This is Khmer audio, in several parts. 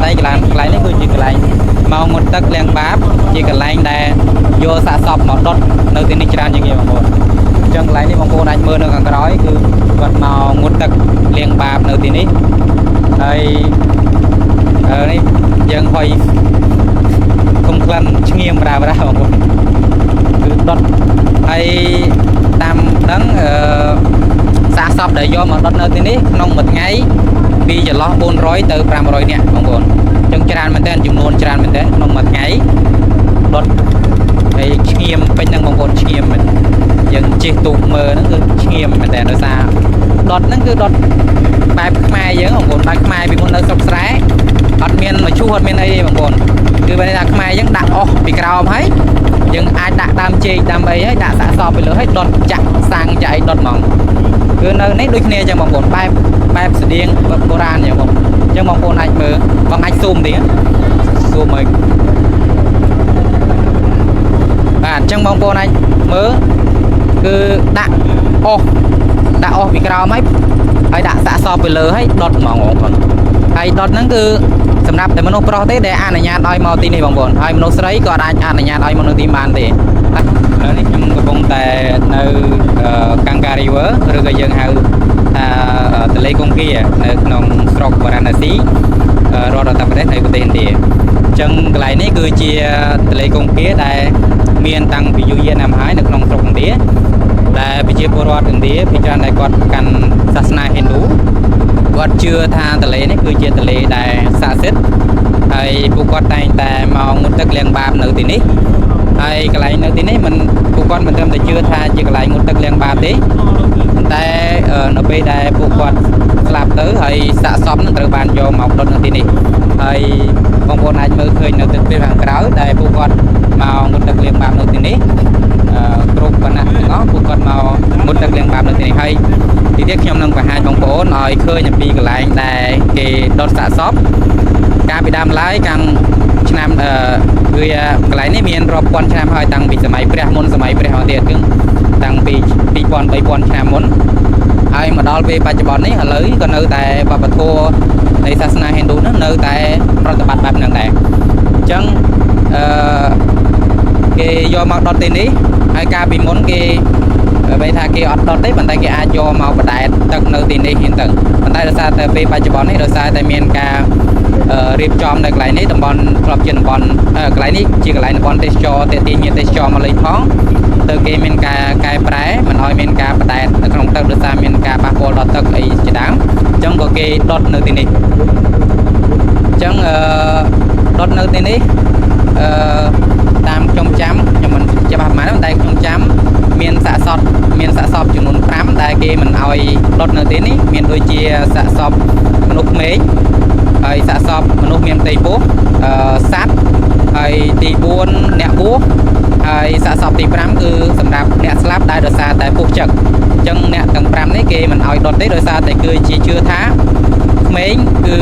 តែកន្លែងកន្លែងនេះគឺជាកន្លែងមកងូតទឹកលាងបាបជាកន្លែងដែលយកសាកសពមកដុតនៅទីនេះច្រើនជាងគេបងប្អូនអញ្ចឹងកន្លែងនេះបងប្អូនអាចមើលនៅខាងក្រោយគឺគាត់មកងូតទឹកលាងបាបនៅទីនេះហើយអឺនេះយើងហុយគុំក្លិនឈ្ងៀមប្រាប្រាបងប្អូនគឺដុតហើយតាមដឹងអឺសាកសពដែលយកមកដុតនៅទីនេះក្នុងមួយថ្ងៃពីចន្លោះ400ទៅ500នាក់បងប្អូនអញ្ចឹងច្រើនមែនទែនចំនួនច្រើនមែនទែនក្នុងមួយថ្ងៃដុតហើយឈ្ងៀមពេញហ្នឹងបងប្អូនឈ្ងៀមមែនយើងជិះទូកមើលហ្នឹងគឺឈ្ងៀមមែនទែនដោយសារដុតហ្នឹងគឺដុតបែបខ្មែរយើងបងប្អូនបែបខ្មែរពីមុននៅស្រុកស្រែអត់មានមឈូសអត់មានអីទេបងប្អូនគឺបែរថាខ្មែរយើងដាក់អស់ពីក្រោមហើយយើងអាចដាក់ដើមចេកដើមអីហើយដាក់សាកសពពីលើហើយដុតចាក់សាំងចាក់អីដុតហ្មងគឺនៅនេះដូចគ្នាអញ្ចឹងបងប្អូនបែបបែបស្តៀងបុរាណអញ្ចឹងបងអញ្ចឹងបងប្អូនអាចមើលបងអាចស៊ូមតិចស៊ូមឲ្យបាទអញ្ចឹងបងប្អូនអាចមើលគឺដាក់អស់ដាក់អស់ពីក្រោមហើយហើយដាក់សាកសពពីលើហើយដុតហ្មងបងប្អូនហើយដុតហ្នឹងគឺសម្រាប់តែមនុស្សប្រុសទេដែលអនុញ្ញាតឲ្យមកទីនេះបងប្អូនហើយមនុស្សស្រីក៏អាចអនុញ្ញាតឲ្យមកនៅទីបានទេឥឡូវនេះខ្ញុំកំពុងតែនៅកាំងកា River ឬក៏យើងហៅថាទន្លេគង្គានៅក្នុងស្រុកវ៉ារណស៊ីរដ្ឋឧត្តរប្រទេសនៃប្រទេសឥណ្ឌាអញ្ចឹងកន្លែងនេះគឺជាទន្លេគង្គាដែលមានតាំងពីយូរយារណាស់មកហើយនៅក្នុងស្រុកឥណ្ឌាដែលប្រជាពលរដ្ឋឥណ្ឌាភាគច្រើនដែលគាត់កាន់សាសនាហិណ្ឌូគាត់ជឿថាទន្លេនេះគឺជាទន្លេដែលស័ក្តិសិទ្ធិហើយពួកគាត់តែងតែមកងូតទឹកលាងបាបនៅទីនេះហើយកន្លែងនៅទីនេះមិនពួកគាត់មិនត្រឹមតែជឿថាជាកន្លែងងូតទឹកលាងបាបទេប៉ុន្តែនៅពេលដែលពួកគាត់ស្លាប់ទៅហើយសាកសពនឹងត្រូវបានយកមកដុតនៅទីនេះហើយបងប្អូនអាចមើលឃើញនៅទិដ្ឋភាពខាងក្រៅដែលពួកគាត់មកងូតទឹកលាងបាបនៅទីនេះគ្រប់វណ្ណៈទាំងអស់ពួកគាត់មកងូតទឹកលាងបាបនៅទីនេះហើយទីទៀតខ្ញុំនឹងបង្ហាញបងប្អូនឲ្យឃើញអំពីកន្លែងដែលគេដុតសាកសពកាលពីដើមឡើយកាំងឆ្នាំអឺវាកន្លែងនេះមានរាប់ពាន់ឆ្នាំហើយតាំងពីសម័យព្រះមុនសម័យព្រះមកទៀតគឺតាំងពី2000 3000ឆ្នាំមុនហើយមកដល់ពេលបច្ចុប្បន្ននេះឥឡូវក៏នៅតែវប្បធម៌នៃសាសនាហិណ្ឌូនោះនៅតែប្រតិបត្តិបែបហ្នឹងដែរអញ្ចឹងអឺគេយកមកដុតទីនេះហើយកាលពីមុនគេបីថាគេអត់ដុតទេប៉ុន្តែគេអាចយកមកបដែតទឹកនៅទីនេះហ្នឹងទៅប៉ុន្តែដោយសារតែពេលបច្ចុប្បន្ននេះដោយសារតែមានការរៀបចំនៅកន្លែងនេះតំបន់ធ្លាប់ជាតំបន់កន្លែងនេះជាកន្លែងតំបន់ទេសចរទាក់ទាញទេសចរមកលេងផងទៅគេមានការកែប្រែមិនឲ្យមានការបដែតនៅក្នុងទឹកដោយសារមានការប៉ះពាល់ដល់ទឹកអីជាដើមអញ្ចឹងក៏គេដុតនៅទីនេះអញ្ចឹងអឺដុតនៅទីនេះអឺតាមខ្ញុំចាំខ្ញុំមិនច្បាស់ប៉ុន្មានតែខ្ញុំចាំមានសាកសពមានសាកសពចំនួន5ដែលគេមិនឲ្យដុតនៅទីនេះមានដូចជាសាកសពមនុស្សក្មេងហើយសាកសពមនុស្សមានផ្ទៃពោះអឺសត្វហើយទី4អ្នកបួសហើយសាកសពទី5គឺសម្រាប់អ្នកស្លាប់ដែលដោយសារតែពោះចឹកអញ្ចឹងអ្នកទាំង5នេះគេមិនឲ្យដុតទេដោយសារតែគឺជាជឿថាក្មេងគឺ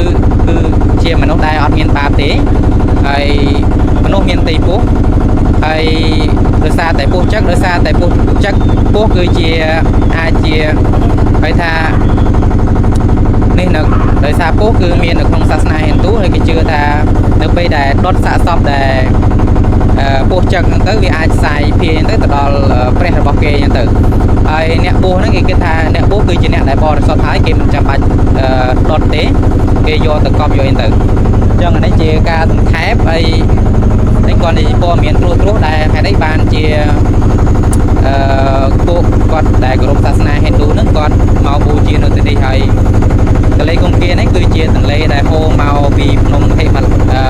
គឺជាមនុស្សដែលអត់មានបាបទេហើយមនុស្សមានផ្ទៃពោះហើយដោយសារតែពោះចឹកដោយសារតែពោះចឹកពោះគឺជាអាចជាហៅថានេះនៅដោយសារពោះគឺមាននៅក្នុងសាសនាហិណ្ឌូហើយគេជឿថានៅពេលដែលដុតសាកសពដែលពោះចឹកហ្នឹងទៅវាអាចសាយភាយហ្នឹងទៅទៅដល់ព្រះរបស់គេហ្នឹងទៅហើយអ្នកបួសហ្នឹងគេគិតថាអ្នកបួសគឺជាអ្នកដែលបរិសុទ្ធហើយគេមិនចាំបាច់ដុតទេគេយកទៅកប់យកអីទៅអញ្ចឹងអានេះជាការសង្ខេបហើយនេះគាត់និយាយព័ត៌មានត្រួសត្រាសដែលហេតុអីបានជាអឺពួកគាត់ដែលគោរពសាសនាហិណ្ឌូហ្នឹងគាត់មកបូជានៅទីនេះហើយទន្លេគង្គានេះគឺជាទន្លេដែលហូរមកពីភ្នំហិម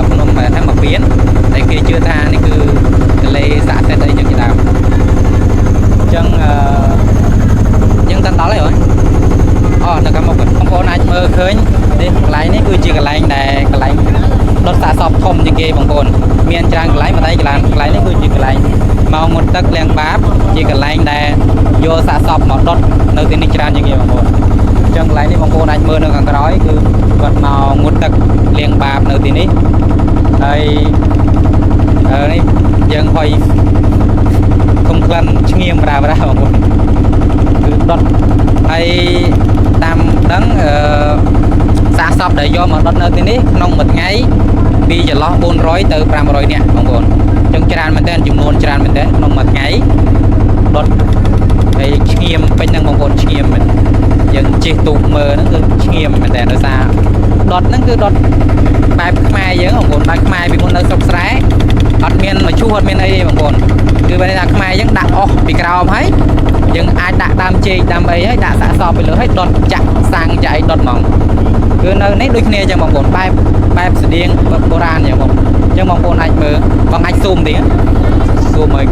ភ្នំហិមពៀនដែលគេជឿថានេះគឺទន្លេស័ក្តិសិទ្ធិអីចឹងជាដើមអញ្ចឹងអឺយើងតាន់ដល់ហើយហ៎អូនៅខាងមុខបងប្អូនអាចមើលឃើញនេះកន្លែងនេះគឺជាកន្លែងដែលកន្លែងដុតសាកសពធំជាងគេបងប្អូនមានច្រើនកន្លែងប៉ុន្តែកន្លែងកន្លែងនេះគឺជាកន្លែងមកងូតទឹកលាងបាបជាកន្លែងដែលយកសាកសពមកដុតនៅទីនេះច្រើនជាងគេបងប្អូនអញ្ចឹងកន្លែងនេះបងប្អូនអាចមើលនៅខាងក្រោយគឺគាត់មកងូតទឹកលាងបាបនៅទីនេះហើយនេះយើងហុយគុំក្លិនឈ្ងៀមប្រាប្រាបងប្អូនគឺដុតហើយតាមដឹងអឺ សាកសពដែលយកមកដុតនៅទីនេះក្នុងមួយថ្ងៃពីចន្លោះ400ទៅ500នាក់បងប្អូនអញ្ចឹងច្រើនមែនទែនចំនួនច្រើនមែនទែនក្នុងមួយថ្ងៃដុតហើយឈ្ងៀមពេញហ្នឹងបងប្អូនឈ្ងៀមមែនយើងជិះទូកមើលហ្នឹងគឺឈ្ងៀមមែនទែនដោយសារដុតហ្នឹងគឺដុតបែបខ្មែរយើងបងប្អូនបែបខ្មែរពីមុននៅស្រុកស្រែអត់មានមឈូសអត់មានអីទេបងប្អូនគឺបែរថាខ្មែរយើងដាក់អស់ពីក្រោមហើយយើងអាចដាក់ដើមចេកដើមអីហើយដាក់សាកសពពីលើហើយដុតចាក់សាំងចាក់អីដុតហ្មងគឺនៅនេះដូចគ្នាអញ្ចឹងបងប្អូនបែបបែបស្តៀងបុរាណអញ្ចឹងបងអញ្ចឹងបងប្អូនអាចមើលបងអាចស៊ូមតិចស៊ូមឲ្យ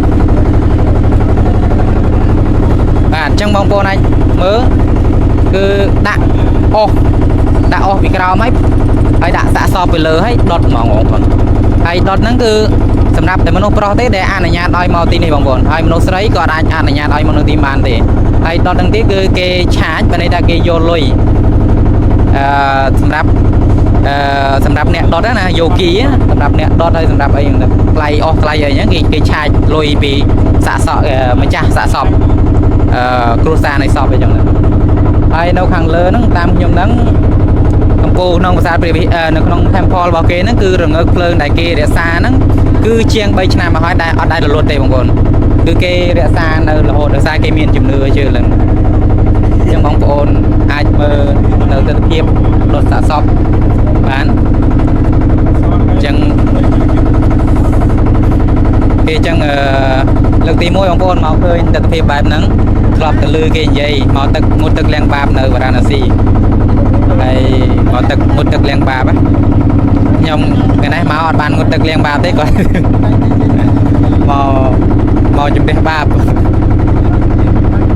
បាទអញ្ចឹងបងប្អូនអាចមើលគឺដាក់អស់ដាក់អស់ពីក្រោមហើយហើយដាក់សាកសពពីលើហើយដុតហ្មងបងប្អូនហើយដុតហ្នឹងគឺសម្រាប់តែមនុស្សប្រុសទេដែលអនុញ្ញាតឲ្យមកទីនេះបងប្អូនហើយមនុស្សស្រីក៏អាចអនុញ្ញាតឲ្យមកនៅទីបានទេហើយដុតហ្នឹងទៀតគឺគេឆាចបើន័យថាគេយកលុយអឺសម្រាប់អឺសម្រាប់អ្នកដុតណាយោគីសម្រាប់អ្នកដុតហើយសម្រាប់អីហ្នឹងទៅថ្លៃអស់ថ្លៃអីហ្នឹងគេគេឆាចលុយពីសាកសពម្ចាស់សាកសពអឺគ្រួសារនៃសពអីចឹងទៅហើយនៅខាងលើហ្នឹងតាមខ្ញុំហ្នឹង កំពូលក្នុងប្រាសាទព្រះវិហារនៅក្នុង temple របស់គេហ្នឹងគឺរងើកភ្លើងដែលគេរក្សាហ្នឹងគឺជាង3ឆ្នាំមកហើយដែលអត់ដែលរលត់ទេបងប្អូនគឺគេរក្សានៅរហូតដោយសារគេមានជំនឿជឿឡើងអញ្ចឹងបងប្អូនអាចមើលនៅទស្សនវិជ្ជាដុតសាកសពបានអញ្ចឹងគេអញ្ចឹងអឺលើកទី1បងប្អូនមកឃើញទស្សនវិជ្ជាបែបហ្នឹងធ្លាប់ទៅលឺគេនិយាយមកទឹកងូតទឹកលាងបាបនៅវ៉ារ៉ាណាស៊ី ហើយមកទឹកងូតទឹកលាងបាបណាខ្ញុំថ្ងៃនេះមកអត់បានងូតទឹកលាងបាបទេគាត់ មកមកជំរះបាប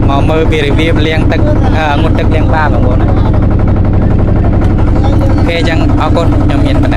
មកមើលពីរបៀបលាងទឹកងូតទឹកលាងបាបបងប្អូនណាOK អញ្ចឹងអរគុណខ្ញុំមានប៉ុណ្ណឹង។